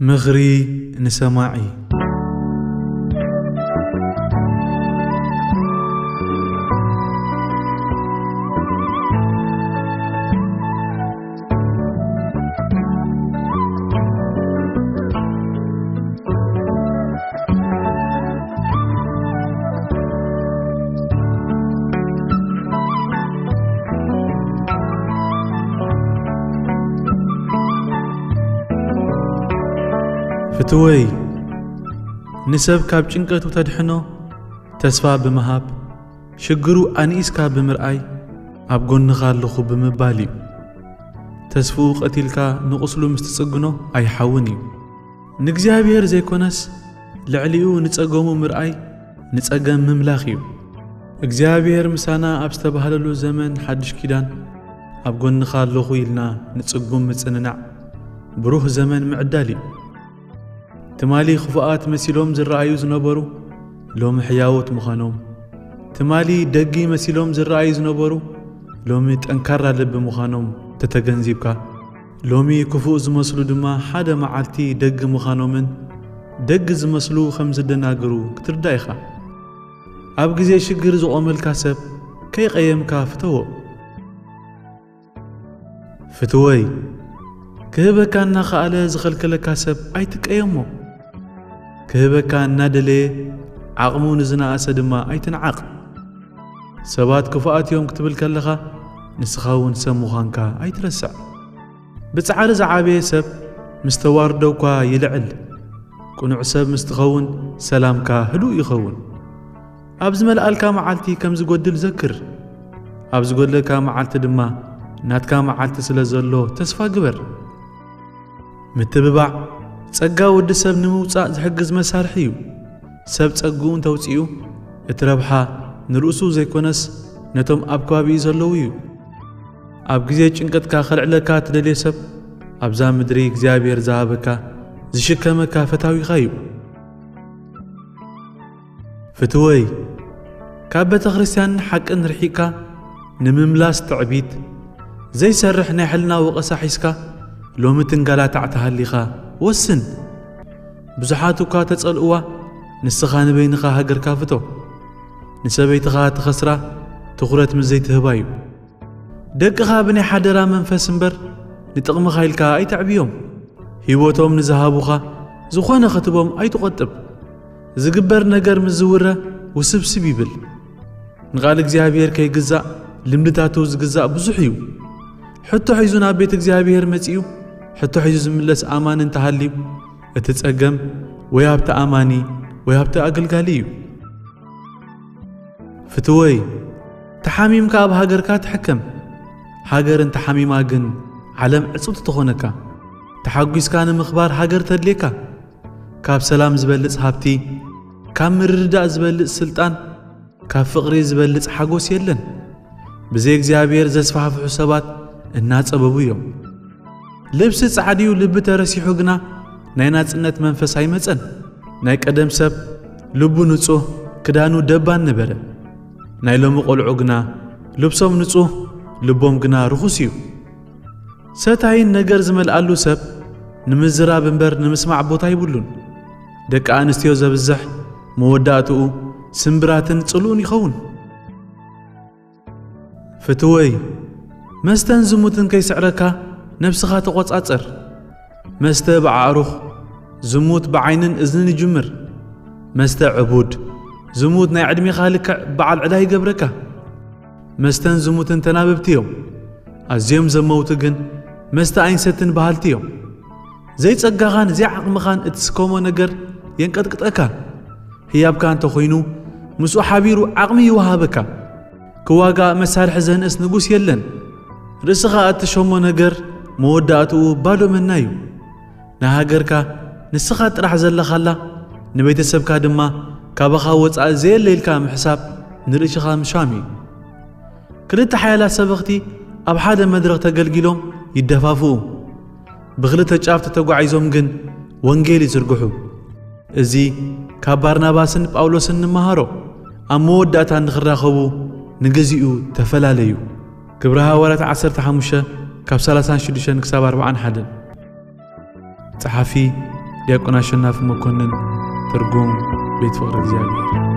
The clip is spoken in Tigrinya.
ምኽሪ ንሰማዒ። ፍትወይ፣ ንሰብ ካብ ጭንቀቱ ተድሕኖ ተስፋ ብምሃብ፣ ሽግሩ ኣንኢስካ ብምርኣይ፣ ኣብ ጎንኻ ኣለኹ ብምባል እዩ። ተስፍኡ ቀቲልካ ንቁስሉ ምስ ትጽግኖ ኣይሓውን እዩ። ንእግዚኣብሔር ዘይኮነስ፣ ልዕሊኡ ንጸገሙ ምርኣይ ንጸገም ምምላኽ እዩ። እግዚኣብሔር ምሳና ኣብ ዝተባህለሉ ዘመን ሓድሽ ኪዳን፣ ኣብ ጎንኻ ኣለኹ ኢልና ንጽጉም ምጽንናዕ፣ ብሩህ ዘመን ምዕዳል እዩ። ትማሊ ክፉኣት መሲሎም ዝረኣዩ ዝነበሩ፣ ሎሚ ሕያዎት ምዃኖም፣ ትማሊ ደጊ መሲሎም ዝረኣዩ ዝነበሩ፣ ሎሚ ጠንካራ ልቢ ምዃኖም ተተገንዚብካ፣ ሎሚ ክፉእ ዝመስሉ ድማ ሓደ መዓልቲ ደጊ ምዃኖምን ደጊ ዝመስሉ ከም ዝደናግሩ ክትርዳእ ኢኻ። ኣብ ግዜ ሽግር ዝቖመልካ ሰብ ከይቐየምካ ፍተዎ። ፍትወይ፣ ክህበካ እናኸኣለ ዝኸልከለካ ሰብ ኣይትቀየሞ። ክህበካ እናደለየ ዓቕሙ ንዝነኣሰ ድማ ኣይትንዓቕ። ሰባት ክፉኣት እዮም ክትብል ከለኻ፣ ንስኻ እውን ሰብ ምዃንካ ኣይትረስዕ። ብጻዕሪ ዝዓበየ ሰብ ምስ ተዋርዶ እኳ ይልዕል። ቅኑዕ ሰብ ምስ ትኸውን ሰላምካ ህዱእ ይኸውን። ኣብ ዝመልኣልካ መዓልቲ ከም ዝጎድል ዘክር። ኣብ ዝጎድለካ መዓልቲ ድማ ናትካ መዓልቲ ስለ ዘሎ ተስፋ ግበር። ምትብባዕ ጸጋ ወዲ ሰብ ንምውጻእ ዝሕግዝ መሳርሒ እዩ። ሰብ ጸግኡ እንተውጺኡ፣ እቲ ረብሓ ንርእሱ ዘይኮነስ ነቶም ኣብ ከባቢኡ ዘለዉ እዩ። ኣብ ግዜ ጭንቀትካ ከልዕለካ እትደልዮ ሰብ፣ ኣብዛ ምድሪ እግዚኣብሔር ዝሃበካ፣ ዝሽከመካ ፈታዊኻ እዩ። ፍትወይ፣ ካብ ቤተ ክርስቲያንን ሓቅን ርሒቕካ፣ ንምምላስ ትዕቢት፣ ዘይሰርሕ ናይ ሕልና ወቐሳ ሒዝካ፣ ሎሚ ትንጋላታዕ ተሃሊኻ ወስን። ብዙሓት እኳ ተጸልእዋ፣ ንስኻ ንበይንኻ ሃገርካ ፍቶ። ንሰበይትኻ ትኸስራ ትኹረት ምስ ዘይትህባ እዩ። ደቅኻ ብናይ ሓደራ መንፈስ እምበር፣ ንጥቕምኻ ኢልካ ኣይተዕብዮም። ህይወቶም ንዝሃቡኻ ዝኾነ ክትቦም ኣይትቖጥብ። ዝግበር ነገር ምስ ዝውረ ውስብስብ ይብል። ንቓል እግዚኣብሔር ከይግዛእ ልምድታቱ ዝግዛእ ብዙሕ እዩ። ሕቶ ሒዙ ናብ ቤት እግዚኣብሔር መጺኡ፣ ሕቶ ሒዙ ዝምለስ ኣማኒ እንተሃልዩ፣ እቲ ጸገም ወይ ኣብቲ ኣማኒ ወይ ኣብቲ ኣገልጋሊ እዩ። ፍትወይ፣ ተሓሚምካ ኣብ ሃገርካ ተሐከም። ሃገር እንተሓሚማ ግን ዓለም ዕጽውቲ ትኾነካ። ተሓጒስካ ንምኽባር ሃገር ተድልየካ። ካብ ሰላም ዝበልጽ ሃብቲ፣ ካብ ምርድዳእ ዝበልጽ ስልጣን፣ ካብ ፍቕሪ ዝበልጽ ሓጎስ የለን። ብዘይ እግዚኣብሔር ዘስፋሕፍሑ ሰባት እናጸበቡ እዮም። ልብሲ ጻዕዲዩ ልቢ ተረሲሑ ግና ናይ ናጽነት መንፈስ ኣይመጸን። ናይ ቀደም ሰብ ልቡ ንጹህ ክዳኑ ደባን ነበረ። ናይ ሎሚ ቆልዑ ግና ልብሶም ንጹህ ልቦም ግና ርኹስ እዩ። ሰታይን ነገር ዝመልኣሉ ሰብ ንምዝራብ እምበር ንምስማዕ ቦታ ይብሉን። ደቂ ኣንስትዮ ዘብዝሕ መወዳእትኡ ስምብራትን ጽልኡን ይኸውን። ፍትወይ፣ መስተን ዝሙትን ከይስዕረካ ነብስኻ ተቖጻጸር። መስተ ብኣዕሩኽ፣ ዝሙት ብዓይንን እዝንን ይጅምር። መስተ ዕቡድ፣ ዝሙት ናይ ዕድሜኻ ልክዕ በዓል ዕዳ ይገብረካ። መስተን ዝሙትን ተናበብቲ እዮም። ኣዝዮም ዘመውቲ ግን መስተ ኣይንሰትን በሃልቲ እዮም። ዘይጸጋኻን ዘይዓቕምኻን እትስከሞ ነገር የንቀጥቅጠካ። ህያብካ እንተኾይኑ ምስኡ ሓቢሩ ዓቕሚ ይወሃበካ። ክዋጋእ መሳርሒ ዘንእስ ንጉስ የለን። ርእስኻ እትሸሞ ነገር መወዳእትኡ ባዶ መና እዩ። ንሃገርካ ንስኻ ጥራሕ ዘለኻላ፣ ንቤተሰብካ ድማ ካባኻ ወጻኢ ዘየለ ኢልካ ምሕሳብ ንርእስኻ ምሻም እዩ። ክልተ ሓያላት ሰበኽቲ ኣብ ሓደ መድረኽ ተገልጊሎም ይደፋፍኡ። ብኽልተ ጫፍ ተተጓዒዞም ግን ወንጌል ይዝርግሑ። እዚ ካብ ባርናባስን ጳውሎስን ንመሃሮ። ኣብ መወዳእታ ንኽራኸቡ ንግዚኡ ተፈላለዩ። ግብረ ሃዋርያት ዓሰርተ ሓሙሽተ ካብ ሰላሳን ሽዱሽተን ክሳብ ኣርባዓን ሓደን። ጸሓፊ ዲያቆን ኣሸናፊ መኮንን። ትርጉም ቤት ፍቕሪ እግዚኣብሔር።